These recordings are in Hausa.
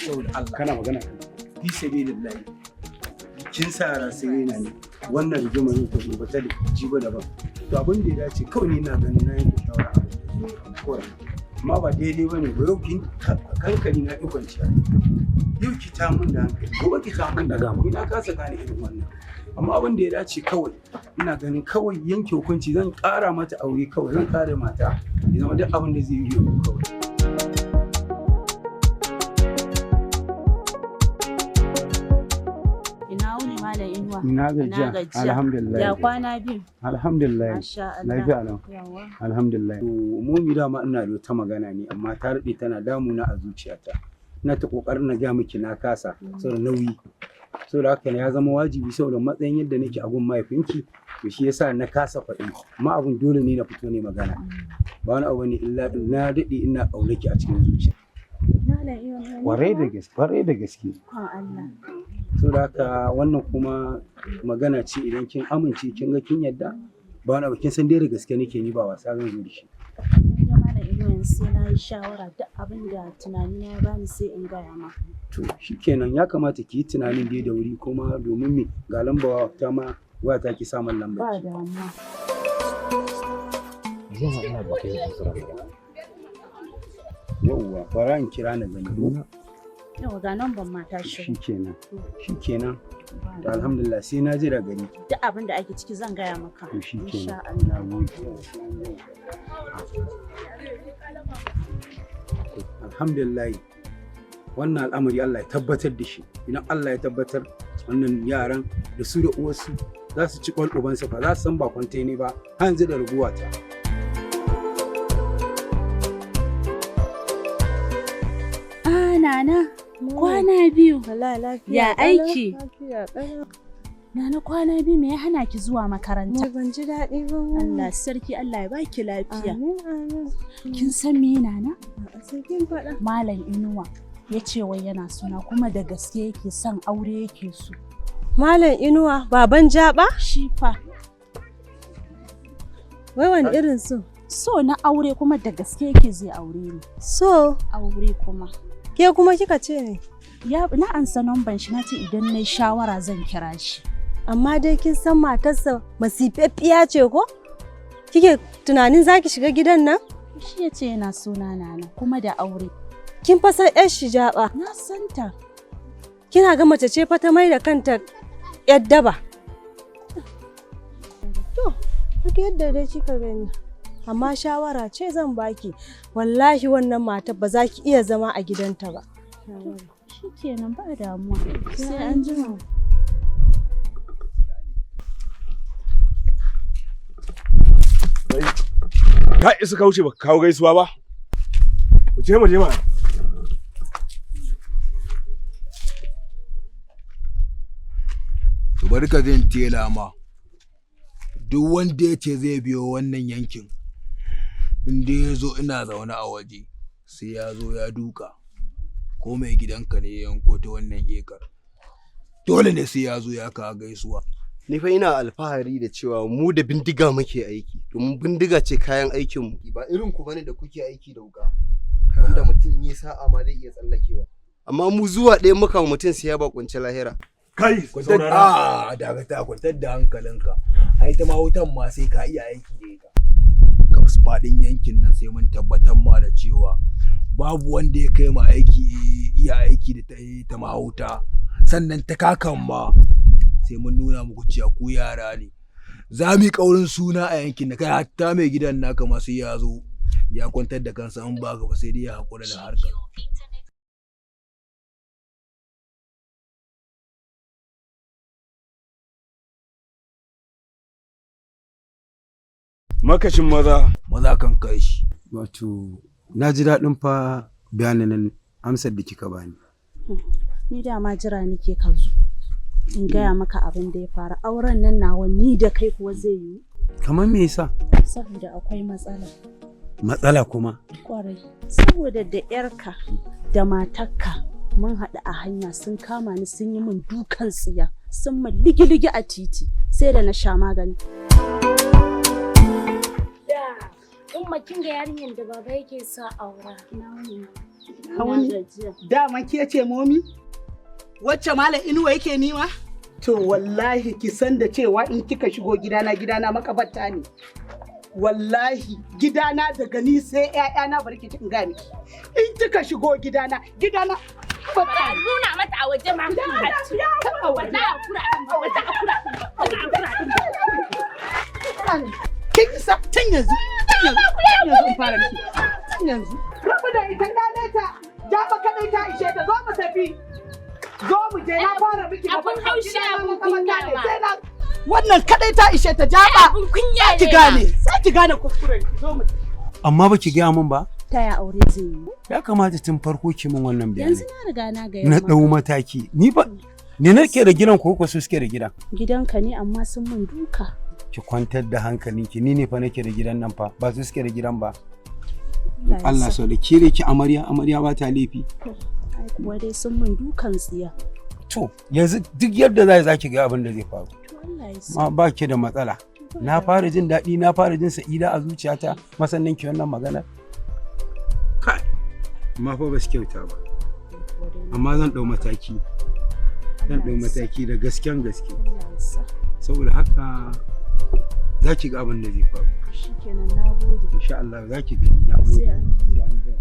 Saboda Allah. Kana magana. Fi sabilillahi. Kin sa yara sai yana ne. Wannan rigimar yau ta gobe ta da jibi daban. To, abin da ya dace kawai, ni na ganin na yanke shawara a kawai. Amma ba daidai bane ba, yau kin hankali na ƙi kwanciya. Yau ki ta mun da hankali, gobe ki ta mun da Daga ma. Ni na kasa gane irin wannan. Amma abin da ya dace kawai, ina ganin kawai yanke hukunci, zan ƙara mata aure kawai, zan ƙara mata. Ya zama duk abin da zai yi yau kawai. Ina wuni, Malam Inuwa? Ina gajiya. Gajiya. Alhamdulillah. Ya kwana biyu? Alhamdulillah. Masha Allah. Lafiya lau. Yawa. Alhamdulillah. To, Momi, dama ina da wata magana ne, amma ta daɗe tana damuna a zuciyata. Ina ta ƙoƙarin na gaya miki, na kasa saboda nauyi. Saboda haka ne ya zama wajibi, saboda matsayin yadda nake a gun mahaifinki, to shi yasa na kasa faɗi. Amma abun dole ne na fito ne magana. Ba wani abu ne illa na daɗe ina ƙaunarki a cikin zuciya. Malam Inuwa. Kwarai da gaske, kwarai da gaske. Ikon Allah. Saboda haka wannan kuma magana ce, idan kin amince, kin ga kin yadda, ba wani abu, kin san dai da gaske nake, ni ba wasa zan zo da shi. Ni da Malam Inuwa yanzu sai na yi shawara, duk abin da tunanina ya bani sai in gaya ma. To shikenan, ya kamata ki yi tunanin dai da wuri kuma, domin me, ga lamba ta ma waya ta, ki samun lamba. Ba damuwa. Zan ina ba kai zan ba. Yauwa, bara in kira na gani. Yau ga namban mata shi. Shikenan, shikenan. To, alhamdulillah, sai na ji da gari. Duk abin da ake ciki zan gaya maka. To shikenan. Insha Allah. Nagode. Alhamdulillah, wannan al'amari Allah ya tabbatar da shi. Idan Allah ya tabbatar, wannan yaran da su da uwarsu za su ci kwal ubansu fa, za su san ba kwante ne ba har yanzu da raguwa ta. Ah, Nana, kwana biyu. Wallahi lafiya Ya ƙalau, aiki? Lafiya ƙalau. Nana, kwana biyu, me ya hana ki zuwa makaranta? Ban ji daɗi ba. Allah sarki, Allah ya baki lafiya. Amin, amin. Kin san me, Nana? A'a, sai kin faɗa. Malam Inuwa ya ce wai yana suna, kuma da gaske yake son aure yake so. Malam Inuwa, baban Jaba? Shi fa. Wai wani irin so? So na aure, kuma da gaske yake zai aure ni. So, Aure kuma. ke kuma kika ce ne? Ya na ansa namban shi, na ce idan na yi shawara zan kira shi. Amma dai kin san matarsa masifaffiya ce ko? Kike tunanin zaki shiga gidan nan? Shi ya ce yana suna, Nana, kuma da aure. Kin fa san 'yar shi Jaba. Na santa. Kina ga mace ce fa ta mai da kanta 'yar daba. To, duk yadda dai kika gani. Amma shawara ce zan baki. Wallahi wannan matar ba za ki iya zama a gidanta ba. Shikenan, ba damuwa. Sai an jima. Ka isa ka wuce baka kawo gaisuwa ba? Ku je mu je mana. To, bari ka jin tela ma. Duk wanda ya ce zai biyo wannan yankin, in dai ya zo ina zaune a waje, sai ya zo ya duka. Ko mai gidanka ne ya yanko ta wannan ekar. Dole ne sai ya zo ya kawo gaisuwa. Ni fa ina alfahari da cewa mu da bindiga muke aiki, domin bindiga ce kayan aikinmu. Ba irin ku bane da kuke aiki da wuka, wanda mutum yi sa'a ma zai iya tsallakewa. Amma mu zuwa ɗaya muka wa mutum sai ya bakunci lahira. Kai, Kwantar saurara. a dakata, kwantar da hankalinka. Ai ta mahautan ma sai ka iya aiki da ita. Ka faɗin yankin nan sai mun tabbatar ma da cewa babu wanda ya kai mu aiki iya aiki da ta mahauta. Sannan ta kakan ma sai mun nuna muku cewa ku yara ne. Za mu yi ƙaurin suna a yankin da kai, hatta mai gidan naka ma sai ya zo ya kwantar da kansa, in ba ka ba sai dai ya haƙura da harkar. Makashin maza. Maza kan kai shi. Wato na ji daɗin fa bayanan nan, amsar da kika bani. Ni dama jira nake ka zo. In gaya maka abin da ya faru. Auren nan nawa ni da kai kuwa zai yiwu? Kamar me yasa? Saboda akwai matsala. Matsala kuma? Kwarai. Saboda da 'yarka da matarka mun haɗu a hanya, sun kama ni, sun yi min dukan tsiya, sun min ligi-ligi a titi, sai da na sha magani. In Umma, kin ga yarinyar da baba yake sa aura. Ina gajiya. Dama ke ce momi? Wacce Malam Inuwa yake nima? To wallahi ki san da cewa in kika shigo gidana, gidana makabarta ne. Wallahi gidana daga ni sai ƴaƴana, bari ki ji in ga miki. In kika shigo gidana, gidana Bara nuna mata a waje ma. Wallahi a kura din ba, wallahi a kura din ba, wallahi a kura din ba. Kin isa tun yanzu, tun yanzu, tun yanzu in fara miki. Tun yanzu. Rabu da ita, ƙyale ta. Jaba kadai ta ishe ta, zo mu tafi. Zo mu je, na fara miki na Abun farko, haushi, gidana abun makabarta kunya ne, ma. sai na. Wannan kadai ta ishe ta, jaba. Abun kunya Ki ne. gane, sai ki gane kuskuren ki, zo mu tafi. Amma ba ki gaya min ba? Ta ya aure zai yi? Ya kamata tun farko ki min wannan bayani. Yanzu na riga na gaya Na maka. ɗau mataki. Ni ba ni nake da gidan ko ko su suke da gidan? Gidanka ne, amma sun mun duka. Ki kwantar da hankalinki, ni ne fa nake da gidan nan fa, ba su suke da gidan ba. Allah ya Allah sa. sau da ke da ki amarya, amarya ba ta laifi. Ai kuwa dai sun mun dukan tsiya. To yanzu duk yadda za ki ga abin da zai faru. To Allah ya sa. Ma ba ki da matsala. Na fara jin daɗi, na fara jin sa'ida a zuciyata masannin ki wannan magana. Kai, amma fa ba su kyauta ba. Amma zan ɗau mataki. Zan ɗau mataki da gasken gaske. Allah ya sa. Saboda haka za ki ga abin da zai faru. Shikenan, na gode. Insha Allah za ki gani, na gode. Sai an jima. Sai an jima.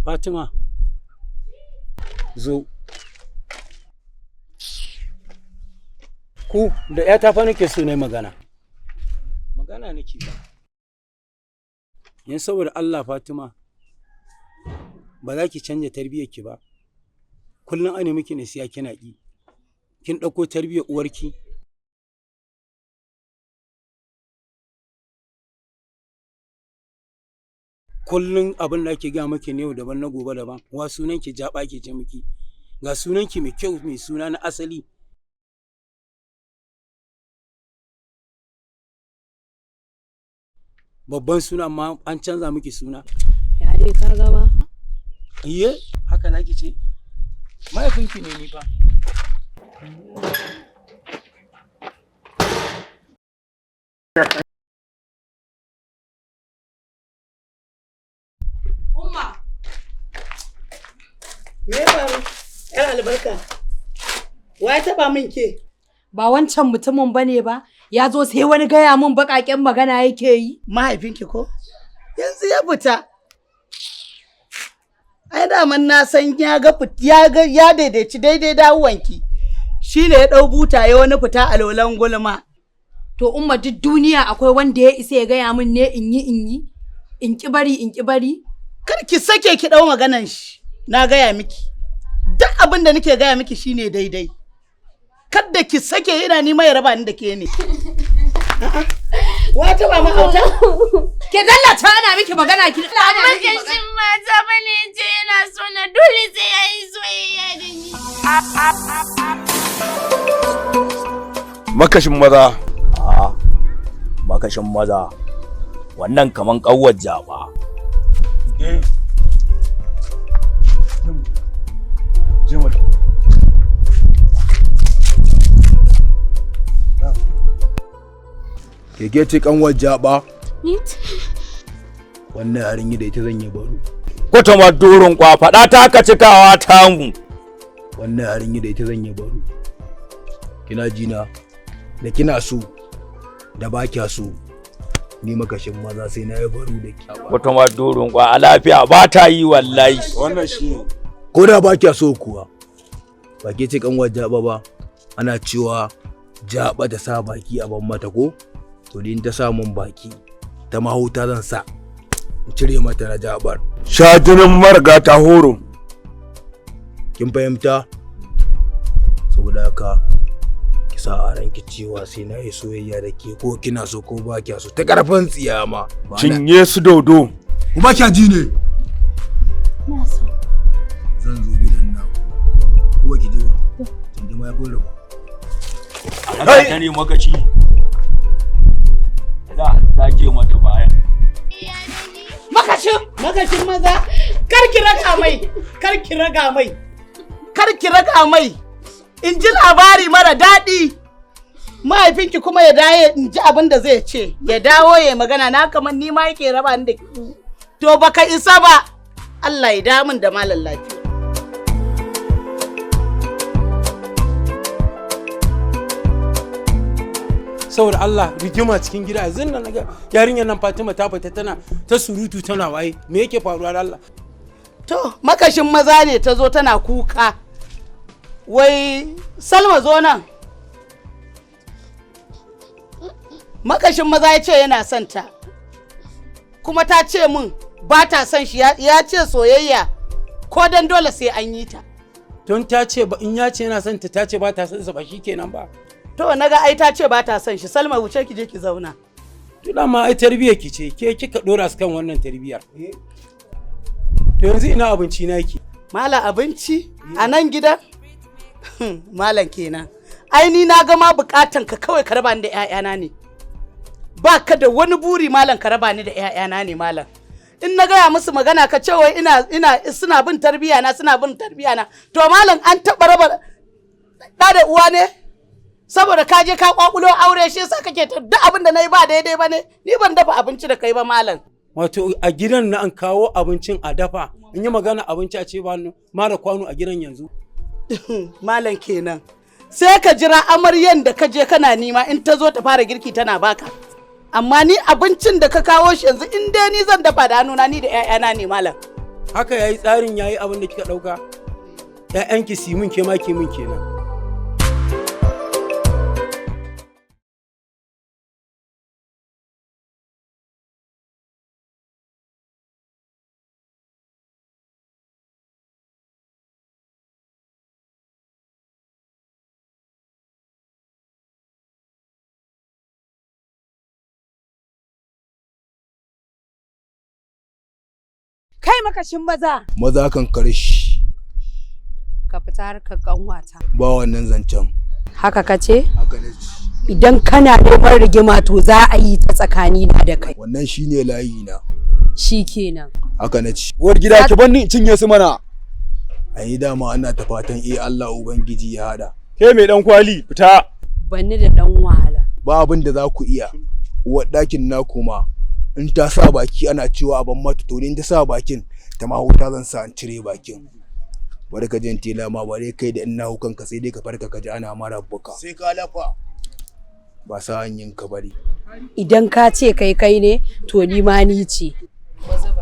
Fatima, zo. Ku da ‘yata fa nake so na yi magana. Magana nake ba. Yan saboda Allah Fatima, ba za ki canja tarbiyyar ki ba. Kullum ana miki nasiya kina ki. Kin ɗauko tarbiyyar uwarki. Kullum abin da ake gaya miki ne yau daban na gobe daban. Wa sunan ki jaɓa ke ce miki. Ga sunan ki mai kyau, mai suna na asali. Babban suna, amma an canza miki suna. Ya dai ka gama? Iye, haka naki ce? Mahaifinki ne ni fa. Umma. Me ya faru? Yar albarka. Wa ya taba min ke? Ba wancan mutumin bane ba, ya zo sai wani gaya min baƙaƙen magana yake yi. Mahaifinki ko? Yanzu ya fita. Ai daman na san ya ga ya ga ya daidaici daidai dawowanki. Shi ne ya ɗau buta ya wani fita a lolan gulma. To Umma, duk duniya akwai wanda ya isa ya gaya min ne in yi in yi? In ki bari, in ki bari? Kar ki sake ki ɗau maganan shi. Na gaya miki. Duk abin da nake gaya miki shine daidai. Kadda ki sake, yana nima ya raba ni da ke ne. A'a. Wa taɓa ma auta? Ke dalla ta ana miki magana ki ana miki magana. Makashin mata bane ce yana so na, dole sai ya yi soyayya da ni. Makashin maza. A makashin maza. Wannan kaman ƙanwar jaba. Jimal. Keke ce kanwar jaba. Ni. Wannan yarinya da ita zan yi baro. Kwatama durin kwa faɗa ta ka cikawa tamu. Wannan yarinya da ita zan yi baro. Kina jina da kina so da ba kya so. Ni makashin maza sai na yi baro da ki. Kwatama durin kwa a lafiya ba ta yi wallahi. Wannan shi ne. Ko da ba kya so kuwa. Ba ke ce kanwar jaba ba. Ana cewa jaba ta sa baki a ban mata ko? To ni in ta sa mun baki ta mahauta zan sa in cire mata na jabar. Sha jinin marga ta horo. Kin fahimta? Saboda haka ki sa a ranki cewa sai na yi soyayya da ke, ko kina so ko ba kya so, ta karfin tsiya ma. Ba na- Cinye su dodo. Ku ba kya ji ne? Na so. Zan zo gidan na ko ba ki ji ba? Kin ji ma ya fi rufa. Haka ta ne makashi. Za a take mata baya. Makashin, makashin maza. Kar ki raga mai, kar ki raga mai, kar ki raga mai. In ji labari mara daɗi. Mahaifinki kuma ya daye in ji abin da zai ce, ya dawo ya magana na kamar ni ma yake raba ni da to baka isa ba. Allah ya damun da malam lafiya. Saboda Allah, rigima cikin gida yanzu nan, naga yarinyar nan Fatima ta fita tana ta surutu tana waye. Me yake faruwa da Allah? To, makashin maza ne ta zo tana kuka. Wai Salma, zo nan. Makashin maza ya ce yana son ta. Kuma ta ce min ba ta son shi, ya ce soyayya ko dan dole sai an yi ta. Don ta ce ba, in ya ce yana son ta, ta ce ba ta son sa, ba shikenan ba? To, naga ai ta ce ba ta son shi. Salma, wuce ki je ki zauna. To, dama ai tarbiyyar ki ce, ke kika dora su kan wannan tarbiyyar. To, yanzu ina abinci na yake? Malam, abinci a nan gidan? Malam kenan. Ai ni na ga ma bukatan ka kawai ka raba ni da 'ya'yana ne. Ba ka da wani buri, malam, ka raba ni da 'ya'yana ne, malam. In na gaya musu magana ka ce wai ina suna bin tarbiyya na, suna bin tarbiyya na. To malam, an taɓa raba ɗa da uwa ne? Saboda ka je ka kwakulo aure, shi yasa kake ta duk abin da na yi ba daidai ba ne. Ni ban dafa abinci da kai ba, malam. Wato a gidan na an kawo abincin a dafa, in yi magana abinci a ce ba mara kwano a gidan yanzu. Malam kenan. Sai ka jira amaryan da ka je kana nima, in ta zo ta fara girki tana baka. Amma ni abincin da ka kawo shi yanzu, in dai ni zan dafa da hannuna, ni da 'ya'yana ne, malam. Haka yayi tsarin, yayi abin da kika dauka. Ƴaƴanki su mun, ke ma ki mun kenan. Kai makashin maza. Maza kan karshi. Ka fita harkar kanwata. Ba wannan zancen. Haka ka ce? Haka na ce. Idan kana neman rigima, to za a yi ta tsakani na da kai. Wannan shine layi na. Shi kenan. Haka na ce. Uwar gida, ki bar ni in cinye su mana. A yi dama ana ta fatan Allah Ubangiji ya hada. Ke mai dan kwali, fita. Banni da dan wahala. Ba abin da za ku iya. Uwar ɗakin naku ma in ta sa baki ana cewa a ban mata, to ni in ta sa bakin ta ma wuta zan sa in cire bakin. Bari ka jin tela ma, bare kai da in na kanka sai dai ka farka ka ji ana mara buka. Sai ka lafa. Ba sa yin ka bari. Idan ka ce kai kai ne, to ni ma ni ce.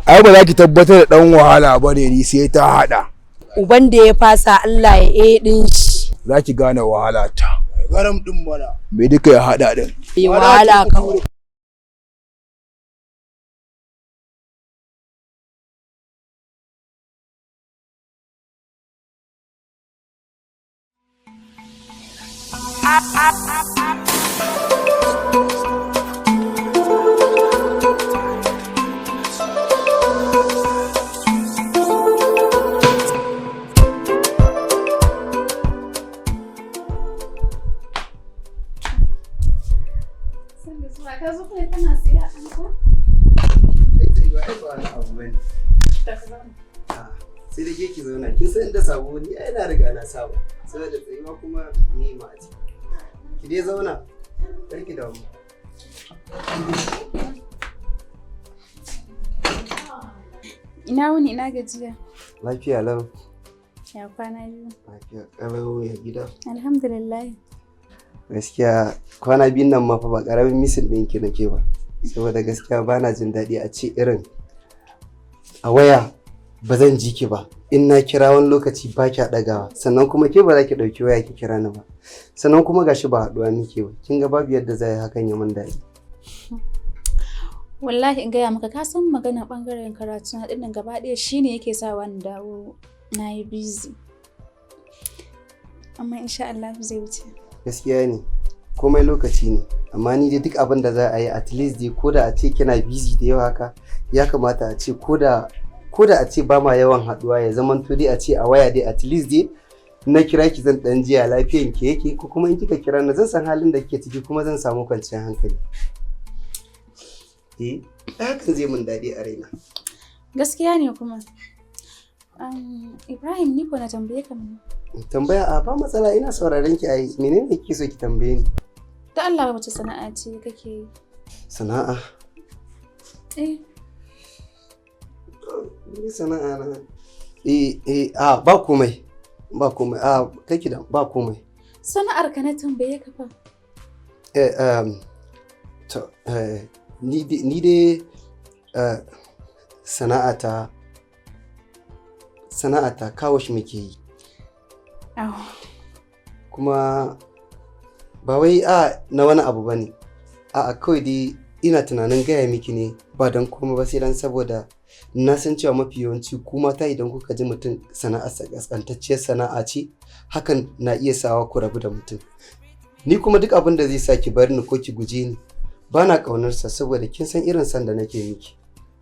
Ai ba za ki tabbatar da dan wahala ba ne ni, sai ta hada. Uban da ya fasa, Allah ya din shi. Za ki gane wahala ta. Garam din mana. Me duka ya hada din. Bai wahala kawai. Ka zo kai kana siya an ko? Ba wani abu bane. Sai da ke ki zauna, kin san inda sabo, ni ai na riga na saba. Saboda tsayuwa kuma ni ma a ciki. Ki dai zauna, kar ki damu. Ina wuni, ina gajiya. Lafiya lau. Ya kwana biyu. Lafiya kalau, ya gida? Alhamdulillah. Gaskiya kwana biyun nan ma fa ba karamin missing ɗinki nake ba. Saboda gaskiya ba na jin daɗi a ce irin a waya ba zan ji ki ba. In na kira wani lokaci ba kya ɗagawa, sannan kuma ke ba za ki ɗauki waya ki kira ni ba. Sannan kuma gashi ba haɗuwa muke ba. Kin ga babu yadda za yi hakan ya min daɗi. Wallahi in gaya maka, ka san magana bangaren karatu na dinnan gaba ɗaya shine yake sawa ni dawo na yi busy. Amma insha Allah zai wuce. Gaskiya ne, komai lokaci ne, amma ni dai duk abin da za a yi, at least dai ko da a ce kina busy da yawa haka, ya kamata a ce ko da a ce ba ma yawan haɗuwa, ya zaman to dai a ce a waya dai at least dai na kira ki zan dan jiya lafiyan ki yake, ko kuma in kika kira na zan san halin da kike ciki, kuma zan samu kwanciyar hankali. Eh, hakan zai mun daɗi a raina. Gaskiya ne kuma. Ibrahim, ni ko na tambaye ka mana. Tambaya? A ba matsala, ina sauraron ki. Ai menene kike so ki tambaye ni? Da Allah, wace sana'a ce kake yi? Sana'a? Eh. Ni sana'a na, eh, a ba komai. Ba komai. A kai ki da ba komai. Sana'ar ka na tambaye ka fa. Eh, to, ni dai sana'ata car wash muke yi. Aw. Kuma ba wai a na wani abu bane. A'a, kawai dai ina tunanin gaya miki ne ba don komai ba sai dan saboda na san cewa mafi yawanci ku mata idan kuka ji mutum sana'arsa kaskantacciyar sana'a ce, hakan na iya sawa ku rabu da mutum. Ni kuma duk abin da zai sa ki bar ni ko ki guje ni, ba na ƙaunarsa, saboda kin san irin san da nake miki.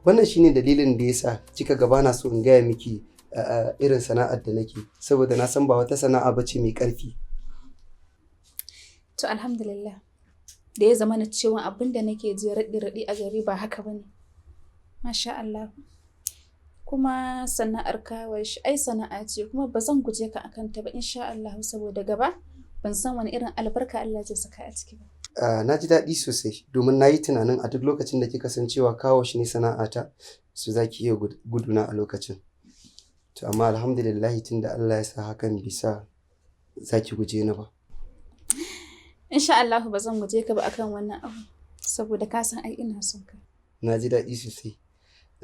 Wannan shine dalilin da yasa kika ga bana so in gaya miki irin sana'ar da nake, saboda na san ba wata sana'a bace mai ƙarfi. To, alhamdulillah. Da ya zama na cewa abin da nake ji raɗi-raɗi a gari ba haka bane. Masha Allah. Kuma sana'ar car wash ai sana'a ce, kuma ba zan guje ka akan ta ba insha Allah, saboda gaba ban san wani irin albarka Allah zai saka a ciki ba. Na ji daɗi sosai, domin na yi tunanin a duk lokacin da kika san cewa car wash ne sana'ata, su za ki iya guduna a lokacin. To amma alhamdulillahi, tunda Allah ya sa hakan bai sa za ki guje ni ba. Insha Allah ba zan guje ka ba akan wannan abu, saboda ka san ai ina son ka. Na ji daɗi sosai.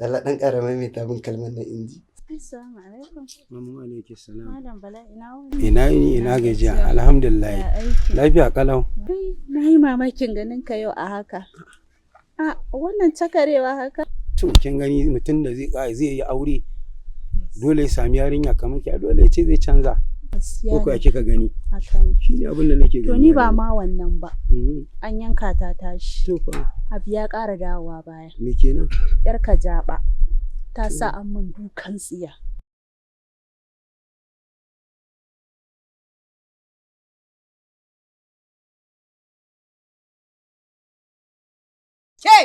Allah ɗan ƙara maimaita min kalmar nan in ji. Assalamu alaikum. Amin, alaiki salam. Malam Bala, ina wuni? Ina yini, ina gajiya? Alhamdulillah. Ya aiki? Lafiya kalau. Kai, na yi mamakin ganin ka yau a haka. A wannan cakarewa haka. To, kin gani, mutum da zai yi aure dole ya sami yarinya kamar ki, dole ya ce zai canza. Gaskiya Ko kuwa ne. kika gani? Haka ne. Shine abin da nake gani. To ni ba ma wannan ba. An yanka ta tashi. To fa. Abu ya ƙara dawowa baya. Me kenan? Yar ka jaɓa. Ta sa an min dukan tsiya. Ke!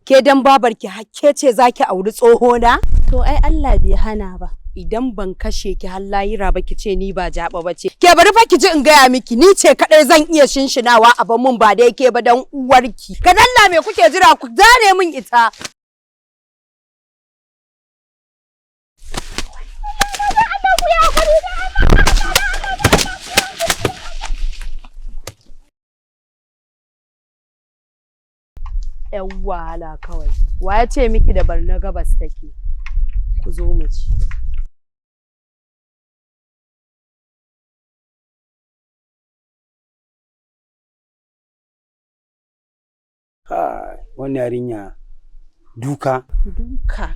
Ke dan babarki ke ce za ki auri tsohona? To ai Allah bai hana ba. Idan ban kashe ki har layira ba, ki ce ni ba jaɓa ba ce. Ke, bari fa ki ji in gaya miki, ni ce kaɗai zan iya shinshinawa a ban mun, ba dai ke ba dan uwarki. Ka dalla, me kuke jira? Ku zane min ita. Yan wahala kawai. Wa ya ce miki da Barna gabas take? Ku zo mu ci. Kai, wannan yarinya duka. Duka.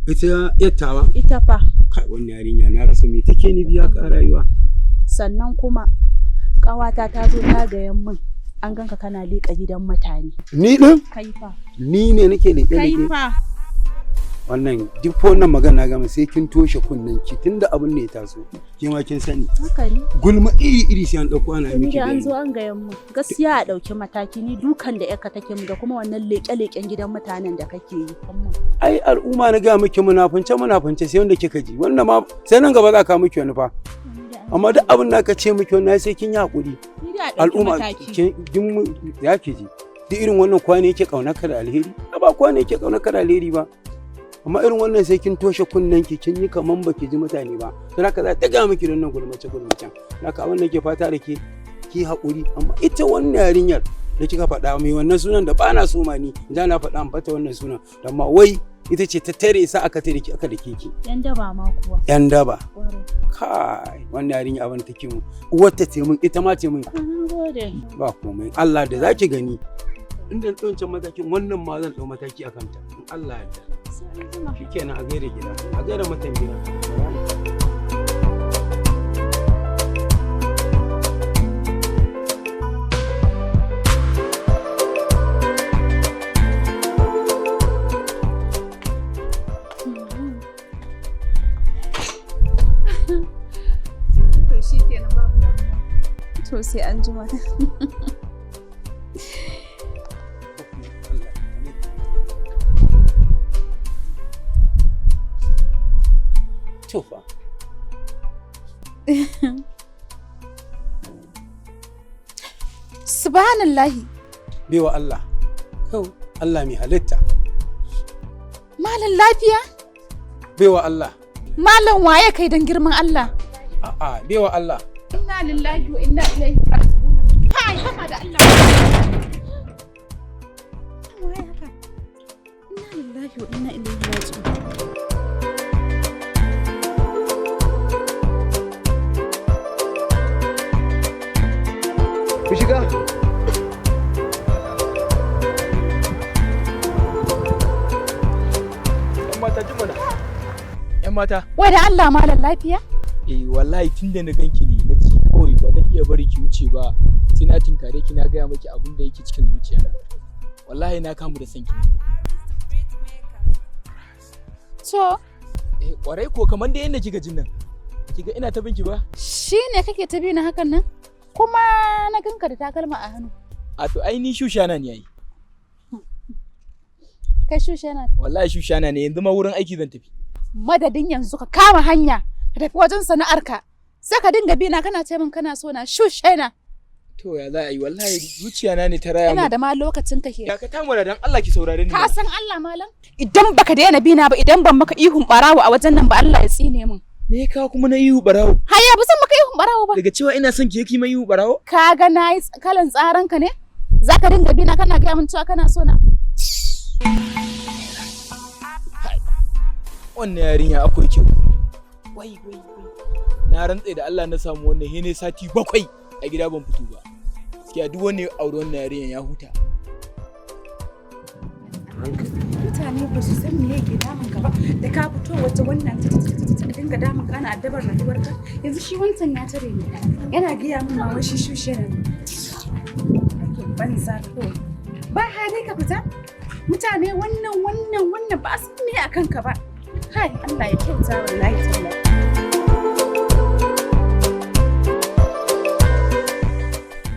Ita yattawa? Ita fa. Kai, wannan yarinya na rasa me take ni biya ka a rayuwa. Sannan kuma ƙawata ta zo ta gayan min an ganka kana leƙa gidan mutane. Ni din? Kai fa. Ni ne nake leƙe Kai leƙe? fa. Wannan duk fa wannan magana gama sai kin toshe kunnen ki, tunda abin ne ya taso. Ke ma kin sani. Haka ne. Gulma iri iri sai an dauko ana To ni miki da an zo bayani. an gayan min gaskiya a ɗauki mataki, ni dukan da yarka take min da kuma wannan leƙe-leƙen gidan mutanen da kake yi. Ai al'umma, na ga miki, munafunce munafunce sai wanda kika ji. Wannan ma sai nan gaba za ka miki wani fa. Amma duk abin da aka ce miki wannan sai kin yi hakuri. Ni da a ɗauki Al'umma mataki. Ya ki ji. Duk irin wannan kwane yake kaunarka da alheri? A ba kwane yake kaunarka da alheri ba. Amma irin wannan sai kin toshe kunnen ki, kin yi kaman baki ji mutane ba. Don haka za ta ga miki wannan gulmace gulmacen. Haka abin da ke fata da ke, ki haƙuri, amma ita wannan yarinyar da kika faɗa mai wannan sunan da bana so ma ni da na faɗa an fata wannan sunan, amma wai ita ce ta tare sa aka tare ki aka dake ki? Yan daba ma kuwa. Yan daba? Ƙwarai. Kai, wannan yarinya abin da take mun, uwarta ce mun, ita ma ce mun. Na gode. Ba komai, Allah da zaki gani inda na ɗau matakin wannan ma zan ɗau mataki a kanta in Allah ya yarda. Shikenan, a gaida gida, a gaida mutan gida. To shi kenan, babu damuwa. To sai an jima. Subhanallahi. Baiwa Allah. Kau Allah mai halitta. Malam lafiya? Baiwa Allah. Malam waye kai dan girman Allah? A'a, baiwa Allah. Inna lillahi wa inna ilaihi raji'un. Kai, haba da Allah. Waye haka? Inna lillahi wa inna ilaihi raji'un. Ku shiga. Yan mata ji mana. Yan mata. Wai da Allah malam lafiya? Eh wallahi tunda na ganki ne na ci kawai ba zan iya bari ki wuce ba. Sai na tinkare ki na gaya miki abin da yake cikin zuciya na. Wallahi na kamu da son ki. To, Eh kwarai ko kamar da yanda kika jin nan. Kiga ina ta binki ba? shine kake ta bi na hakan nan? Kuma na ganka da takalma a hannu. A to ai ni shushana ne ai. Kai shushana. Wallahi shushana ne yanzu ma wurin aiki zan tafi. Madadin yanzu ka kama hanya ka tafi wajen sana'arka. Sai ka dinga bi na kana ce min kana so na shushana. To ya za a yi wallahi zuciya na ne ta raya Ina mu. da ma lokacin ka ke. Ya ka tamura dan Allah ki saurare ni. Ka san Allah malam? Idan baka daina bina ba idan ban maka ihun barawo a wajen nan ba Allah ya tsine min. Me ya kawo kuma na ihu barawo? Haya ba zan maka ihun barawo ba. Daga cewa ina son ki yake mai ihu barawo? Ka ga nayi kalan tsaran ka ne? Za ka dinga bina kana gaya min cewa kana so na. Wannan yarinya akwai kyau. Wai wai wai. Na rantse da Allah na samu wannan hene sati 7 a gida ban fito ba. Gaskiya duk wanda ya auri wannan yarinya ya huta. Mutane ba su san me yake damun ka ba da ka fito wata wannan ta dinga damun ka ana addabar rayuwarka yanzu shi wancan ya tare ni yana gaya min ma wai shi shushe ne banza kawai ba hali ka fita mutane wannan wannan wannan ba su san me akan ka ba kai Allah ya kyauta wallahi tallahi.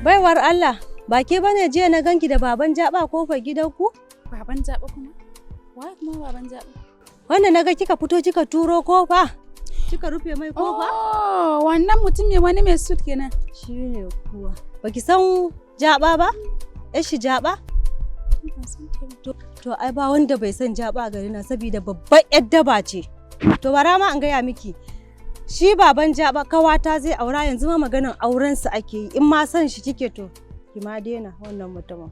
Baiwar Allah, ba ke bane jiya na ganki da baban jaba kofar gidanku? Baban jaba kuma? Waye kuma baban jaba? Wanda na ga kika fito kika turo kofa? Kika rufe mai kofa? Oh, wannan mutum ne wani mai suit kenan. Shi ne kuwa. Baki san jaba ba? Yar shi jaba? To ai ba wanda bai san jaba a garin nan saboda babbar yar daba ce. To bara ma an gaya miki. Shi baban jaba kawata zai aura yanzu ma maganan auren su ake yi in ma san shi kike to ki ma daina wannan mutumin.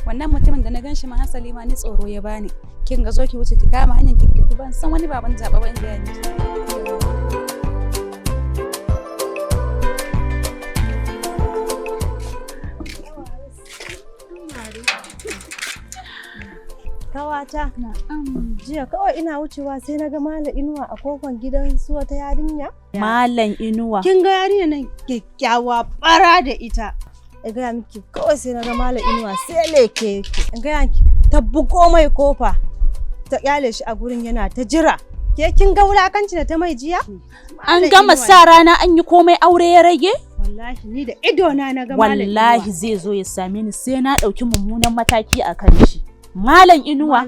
Wannan mutumin da na gan shi ma hasali ma ni tsoro ya bani. Kin ga zo ki wuce ki kama hanyar ki tafi ban san wani baban jaba ba in gaya miki. Kawata, jiya kawai ina wucewa sai na ga Malam Inuwa a kofar gidan su wata yarinya. Malam Inuwa. Kin ga yarinya nan kyakkyawa bara da ita. In gaya miki kawai sai na ga Malam Inuwa sai leke yake. In gaya miki ta bugo mai kofa ta kyale shi a gurin yana ta jira. Ke kin ga wulakanci da ta mai jiya? An gama sa rana an yi komai aure ya rage? Wallahi ni da idona na ga Malam Inuwa. Wallahi zai zo ya same ni sai na ɗauki mummunan mataki a kan shi. Malam Inuwa.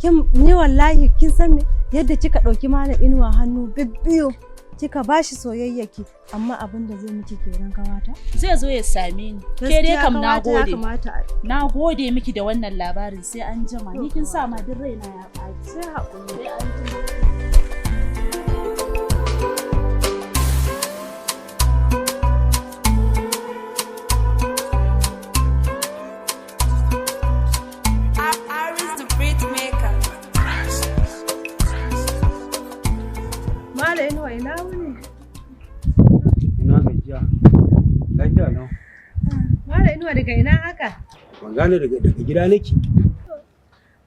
Kin ni wallahi kin san me yadda kika ɗauki Malam Inuwa hannu bibbiyu kika bashi soyayyaki amma abin da zai miki kenan kawata. Zai zo ya same ni. Ke dai kam na Gaskiya gode. kamata a- Na gode miki da wannan labarin sai an jima. Ni kin sa ma duk raina ya ɓaci. Sai haƙuri. Sai an jima. Aris the beat maker. Malam Inuwa ina wuni? Ina gajiya. Lafiya lau. Malam Inuwa daga ina haka? Ban gane daga gida nake.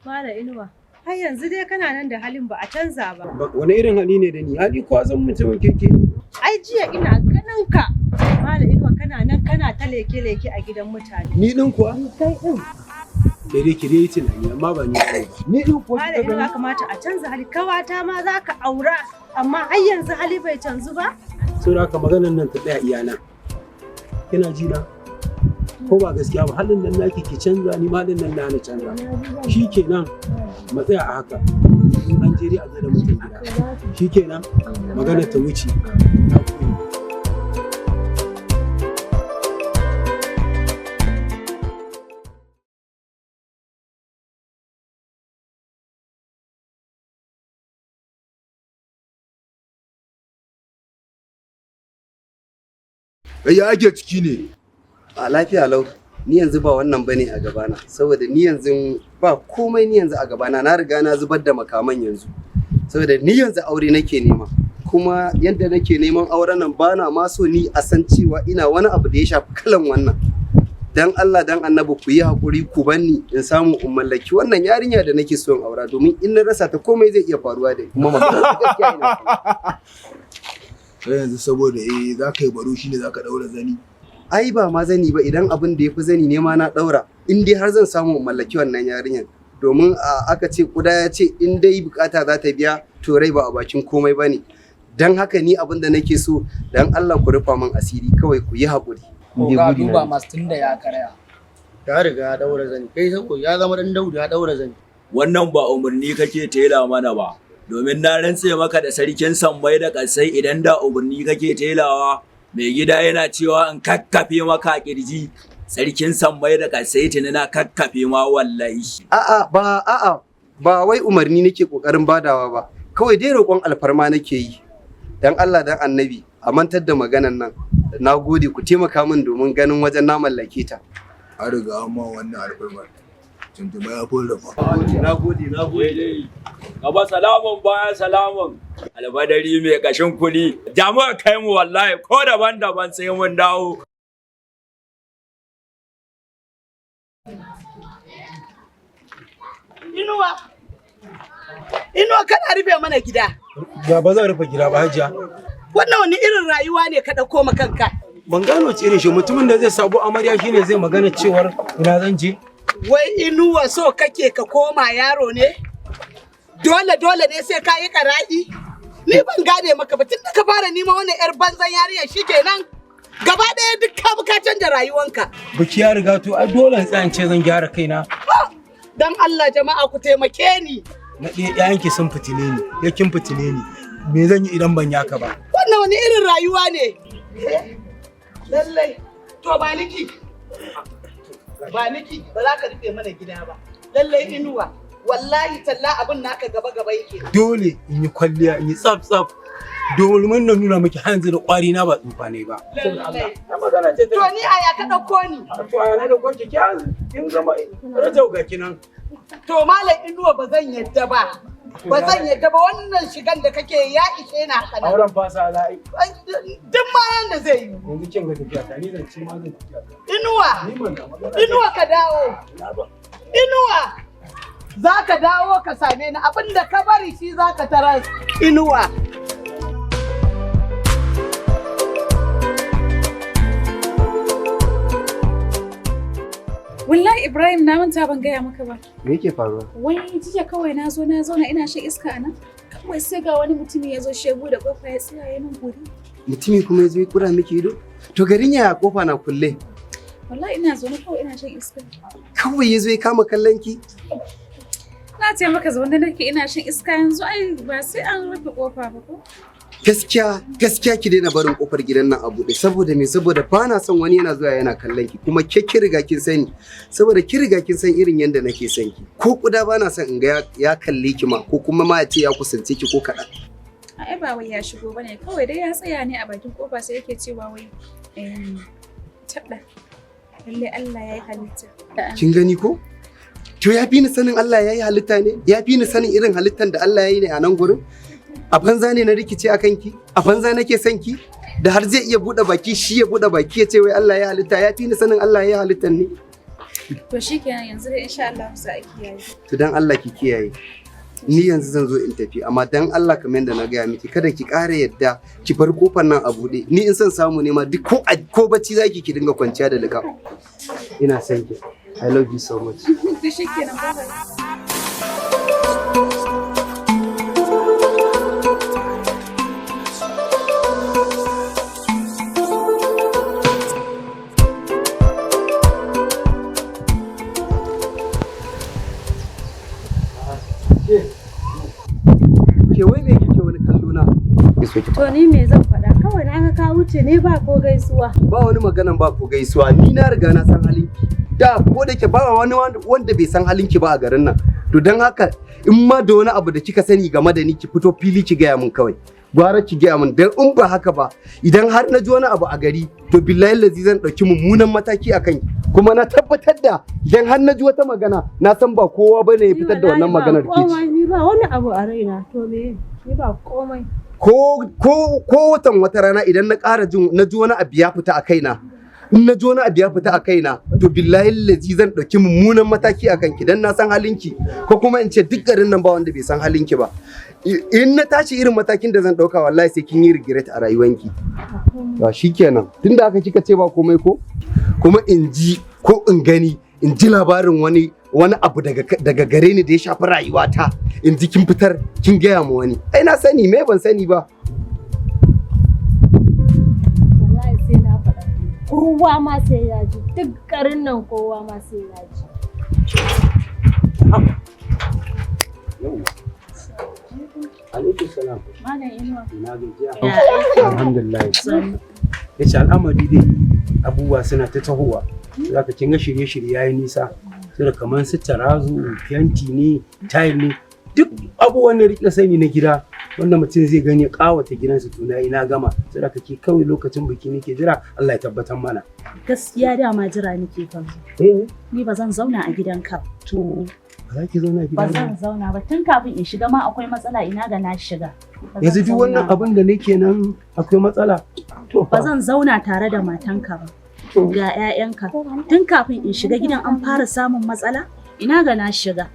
Malam Inuwa. Har yanzu dai kana nan da halin ba a canza ba. Wani irin hali ne da ni? Hali kuwa zan mutumin kirki. Ai jiya ina ganin ka. Malam Inuwa kana nan kana ta leke-leke a gidan mutane. Ni din kuwa? Kai din. Ke dai ki dai tunani amma ba ni ba. Ni din kuwa Malam Inuwa kamata a canza hali. Kawata ma za ka aura amma har yanzu hali bai canzu ba. Saboda haka maganar nan ta tsaya iyana. Kina ji na? Ko ba gaskiya ba halin nan naki ki canza ni ma halin nan na canza. Shikenan mu tsaya a haka. In an Je dai a gaida mutum gida. Shikenan magana ta wuce. Na gode. Ya ake ciki ne? A lafiya lau. Ni yanzu ba wannan bane a gabana saboda ni yanzu ba komai, ni yanzu a gabana na riga na zubar da makaman yanzu. Saboda ni yanzu aure nake nema. Kuma yadda nake neman auren nan bana ma so ni a san cewa ina wani abu da ya shafi kalan wannan. Dan Allah dan Annabi ku yi hakuri ku banni in samu in mallaki wannan yarinya da nake so in aura, domin in na rasa ta komai zai iya faruwa da ni. Kuma magana gaskiya ina Kai yanzu saboda za ka yi baro shine za ka daura zani. Ai ba ma zani ba, idan abin da ya fi zani ne ma na daura, in dai har zan samu in mallaki wannan yarinyar. Domin aka ce kuda ya ce in dai bukata za ta biya to rai ba a bakin komai ba ne. Don haka ni abin da nake so, dan Allah ku rufa min asiri kawai, ku yi haƙuri. Ko duba masu tunda ya karaya. Ya riga ya daura zani. Kai sako ya zama dan Daudu ya daura zani. Wannan ba umarni kake tela mana ba, domin na rantse maka da sarkin sammai da ƙasai, idan da umarni kake telawa, mai gida yana cewa in kakkafe maka kirji, sarkin sammai da ƙasai tuni na kakkafe ma wallahi. A'a ba, a'a ba wai umarni nake kokarin badawa ba, kawai dai roƙon alfarma nake yi. Dan Allah dan Annabi a mantar da maganan nan. Na gode, ku taimaka min domin ganin wajen na mallake ta. An riga an ma wannan alfarmar. Tuntuma ya fi rufa. Na gode, na gode. Gaba salamun, baya salamun. Albadari mai kashin kuɗi. Jama'a kai mu wallahi ko daban-daban sai mun dawo. Inuwa. Inuwa, kana rufe mana gida. Ba ba zan rufe gida ba, Hajiya. Wannan wani irin rayuwa ne ka ɗauko ma kanka? Ban gano wace irin shi mutumin da zai sabo amarya shine zai magana cewar ina zan je. Wai Inuwa, so kake ka koma yaro ne? Dole dole ne sai ka yi ƙara'i? Ni ban gane maka ba, tun da ka fara neman wannan 'yar banzan yarinya shikenan. Gaba ɗaya duk ka bi ka canja rayuwanka. Biki ya riga, to ai dole in tsaya in ce zan gyara kaina. Dan Allah jama'a ku taimake ni. Na ɗaya ƴaƴanki sun fitile ni, ya kin fitile ni. Me zan yi idan ban yaka ba? Wannan wani irin rayuwa ne? Lallai. To ba niki. Ba niki, ba za ka rufe mana gida ba. Lallai Inuwa, wallahi talla abin naka gaba gaba yake. Dole in yi kwalliya, in yi tsaf tsaf domin na nuna miki hanzu da ƙwari na ba tsufa ne ba. Lallai. To ni aya ka ɗauko ni. To aya na ɗauko ki, kin zama rajau ga kinan. To Malam Inuwa, ba zan yadda ba. Ba zan yadda ba, wannan shigan da kake ya ishe na haka nan. Auren fasa za a yi. Duk ma yanda zai yi. Yanzu kin ga tafiya ta, ni zan ci ma zan tafiya ta. Inuwa. Inuwa, ka dawo. Inuwa. Za ka dawo ka same ni, abinda ka bari shi za ka tarar, Inuwa. Wallahi Ibrahim, na manta ban gaya maka ba. Me yake faruwa? Wai jiya kawai na zo na zauna ina shan iska a nan. Kawai sai ga wani mutumi ya zo shegu da kofa ya tsaya ya min guri. Mutumi kuma ya zo ya kura miki ido? To garin yaya kofa na kulle? Wallahi ina zaune kawai ina shan iska. Kawai ya zo ya kama kallon ki? Na ce maka zaune nake ina shan iska, yanzu ai ba sai an rufe kofa ba ko? Gaskiya gaskiya ki daina barin kofar gidan nan a buɗe, saboda me? Saboda ba na son wani yana zuwa yana kallon ki, kuma ke ki riga kin sani, saboda ki riga kin san irin yanda nake son ki, ko kuda ba na son in ga ya kalle ki ma, ko kuma ma ya ce ya kusance ki ko kaɗan. Ai ba wai ya shigo bane, kawai dai ya tsaya ne a bakin kofa, sai yake cewa wai taɓa lalle Allah ya yi halitta. Kin gani ko? To ya fi ni sanin Allah ya yi halitta ne? Ya fi ni sanin irin halittan da Allah ya yi ne a nan gurin? A banza ne na rikice a kanki? A banza nake son ki? Da har zai iya buɗe baki, shi ya buɗe baki ya ce wai Allah ya halitta, ya fi ni sanin Allah ya halittan ne? To shikenan, yanzu dai insha Allah za a kiyaye. To dan Allah ki kiyaye. Ni yanzu zan zo in tafi, amma dan Allah kamar yadda na gaya miki, kada ki ƙara yadda ki bar kofar nan a buɗe. Ni in son samu ne ma duk ko bacci zaki ki dinga kwanciya da liƙa. Ina son ki. I love you so much. To shikenan, bye bye. so ki To ni me zan faɗa? Kawai na ga ka wuce ne ba ko gaisuwa. Ba wani maganan ba ko gaisuwa, ni na riga na san halinki. Da ko da ke ba wani wanda bai san halinki ba a garin nan. To don haka in ma da wani abu da kika sani game da ni, ki fito fili ki gaya min kawai. Gwara ki gaya min, dan in ba haka ba, idan har na ji wani abu a gari, to billahi lazi zan ɗauki mummunan mataki a kanki. Kuma na tabbatar da idan har na ji wata magana, na san ba kowa bane ya fitar da wannan maganar ke ci. Ni ba wani abu a raina. To me? Ni ba komai. Ko watan wata rana idan na ƙara jin na ji wani abu ya fita a kaina, in na ji wani abu ya fita a kaina, to billahi lazi zan ɗauki mummunan mataki a kanki, dan na san halinki, ko kuma in ce duk garin nan ba wanda bai san halinki ba. In na tashi irin matakin da zan ɗauka, wallahi sai kin yi regret a rayuwanki. To shikenan, tunda haka kika ce ba komai, ko kuma in ji ko in gani, in ji labarin wani abu daga gare ni da ya shafi rayuwata, in ji kin fitar kin gaya ma wani, ai na sani me ban sani ba. Wallahi sai na faɗa. Kowa ma sai ya ji. Duk garin nan kowa ma sai ya ji. Alaikum salam. Malam Inuwa. Ina gajiya. Alhamdulillah. Yace al'amari dai abubuwa suna ta tahowa. Zaka kin ga shirye-shirye yayi nisa. Sai da kamar su tarazu, fenti ne, tile ne, duk abubuwan da rika sani na gida wanda mutum zai gani ya kawata gidansa, to nayi na gama. Sai da kake kawai lokacin biki nake jira, Allah ya tabbatar mana. Gaskiya dama jira nake fa. Eh. Ni ba zan zauna a gidanka. To ba za ki zauna a Ba gidan zan zauna ba, tun kafin in shiga ma akwai matsala, ina ga na shiga. Ba zan Yanzu duk wannan zauna ba. abin da nake nan akwai matsala. To Ba zan zauna tare da matanka ba. Ga 'ya'yanka. Tun kafin in shiga gidan an fara samun matsala, ina ga na shiga.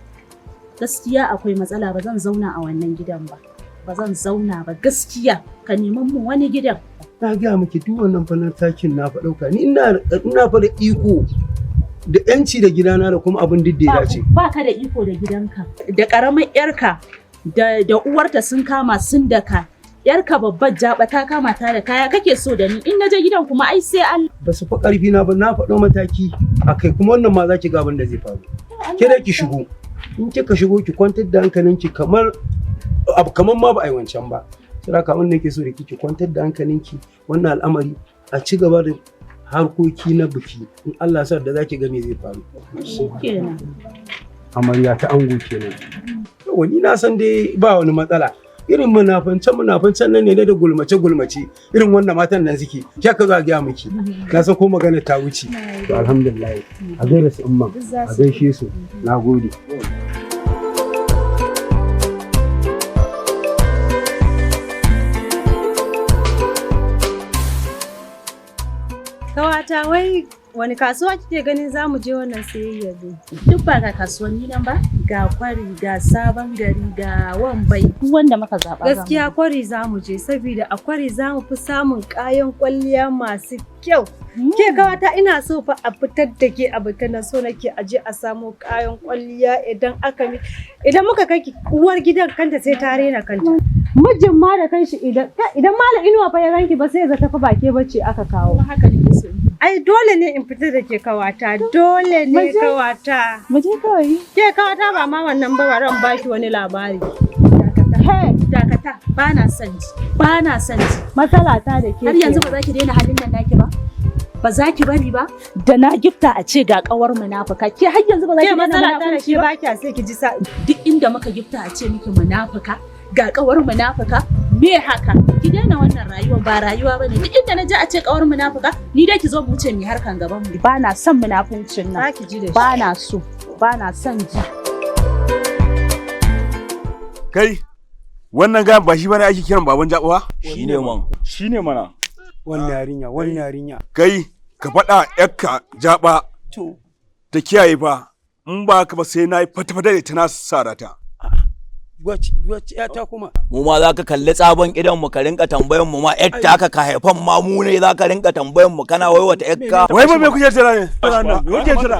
Gaskiya akwai matsala, ba zan zauna a wannan gidan ba. Ba zan zauna ba gaskiya, ka neman mu wani gidan. Na gaya miki duk wannan fa takin na fa ɗauka, ni ina fa da iko da yanci da gidana da kuma abin duk da ya dace. Ba ka da iko da gidanka. Da ƙaramin 'yarka da uwarta sun kama sun daka. 'Yarka babbar jaba ta kama ta da kaya kake so da ni. In na je gidan kuma ai sai Allah. Ba su fa ƙarfi na ba, na faɗo mataki a kai, kuma wannan ma za ki ga abin da zai faru. Ke dai ki shigo. In kika shigo ki kwantar da hankalinki kamar abu kamar ma ba a yi wancan ba. Saboda haka abin da nake so da ki kwantar da hankalinki, wannan al'amari a ci gaba da harkoki na biki, in Allah ya sa da za ki ga me zai faru. Shikenan. Amarya ta ango kenan. Yawwa, ni na san dai ba wani matsala. Irin munafancen munafancen nan ne da gulmace gulmace irin wannan matan nan suke. Shi aka zo a gaya miki. Na san ko magana ta wuce. To alhamdulillah. A gaida su umman. A gaishe su. Na gode. Kawata, wai wani kasuwa kike ganin za mu je wannan sayayya ne? Duk ba ga kasuwanni nan ba, ga Kwari, ga Sabon Gari, ga Wambai, duk wanda muka zaɓa. Gaskiya Kwari za mu je, saboda a Kwari za mu fi samun kayan kwalliya masu kyau. Ke kawata, ina so fa a fitar da ke a bikin nan, so nake a je a samo kayan kwalliya, idan aka mi idan muka kai ki, uwar gidan kanta sai ta rena kanta. Mijin ma da kanshi, idan Malam Inuwa fa ya ganki ba sai ya zata fa ba ke bace aka kawo. Haka nake so. Ai dole ne in fita da ke kawata, dole ne kawata. Mu je kawai. Ke kawata, ba ma wannan ba, bari in baki wani labari. Dakata, ba na son ji, ba na son ji. Matsala ta da ke. Har yanzu ba za ki daina halin nan naki ba? Ba za ki bari ba? Da na gifta a ce ga kawar munafuka. Ke har yanzu ba za ki Ke daina matsala ta da munafunci ke ba? ba kya sai ki ji sa. Duk inda muka gifta a ce miki munafuka, ga kawar munafuka, me haka? Ki daina wannan rayuwa, ba rayuwa bane. Duk inda na je a ce kawar munafuka, ni dai ki zo mu wuce mu yi harkan gaban mu. Ba na son munafuncin nan. Za ki ji da shi. Ba na so, ba na son ji. Kai, wannan gayan ba shi bane ake kiran baban jaɓuwa? Shine man. Shine mana. Wannan yarinya, wannan yarinya. Kai, ka faɗa yakka jaɓa To. ta kiyaye fa, in ba haka ba sai na yi fata-fata da ita na sarata. Wace ta kuma? Mu ma za ka kalli tsabon idan mu ka rinka tambayan mu ma yar taka ka haifan ma mu ne za ka rinka tambayan mu kana wai wata yakka. Wai ba me kuke jira ne? Me kuke jira?